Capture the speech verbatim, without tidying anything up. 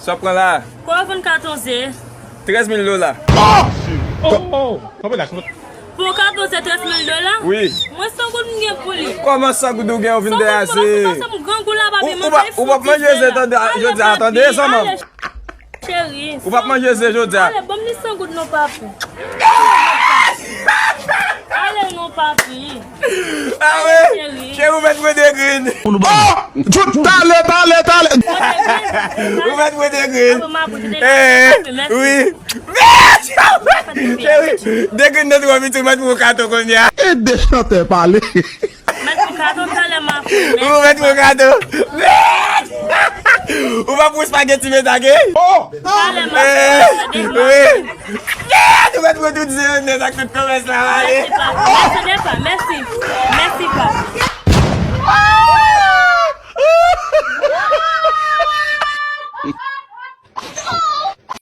Sa w ap pran la? Kòman w vann katon ze? Trèz mil dola. Oh! Oh! Kanpe la, kanpe. Pou yon katon ze trèz mil dola? Wi. Mwen san goud m gen pou li. Kòman san goud ou gen, ou vin dèyè ze? San goud mwen pase, pase m grangou la, papi, ou p ap manje ze jodi a, tande, zanmi m. Cheri, ou p ap manje ze jodi a. Ale, ban m li san goud non, papi. Ale non, papi. Ah wi? Cheri. Cheri, ou mèt mwen de grenn. Oh! Talè, talè, talè. Ou mèt mwen de grenn. Eh, wi. Cheri, de grenn nan twò piti, ou mèt mwen katon kounye a. E de chantè pale. Mèt pou katon, talè m ap fè. Ou mèt pou katon. Ou pa pou espageti meta, ok? Oh! Talè m ap fè. Wi. Mèt pou tout zero nèt ak tout komès la, ale. Mèsi, papa. Mèsi, papa. Mèsi. Mèsi, papa.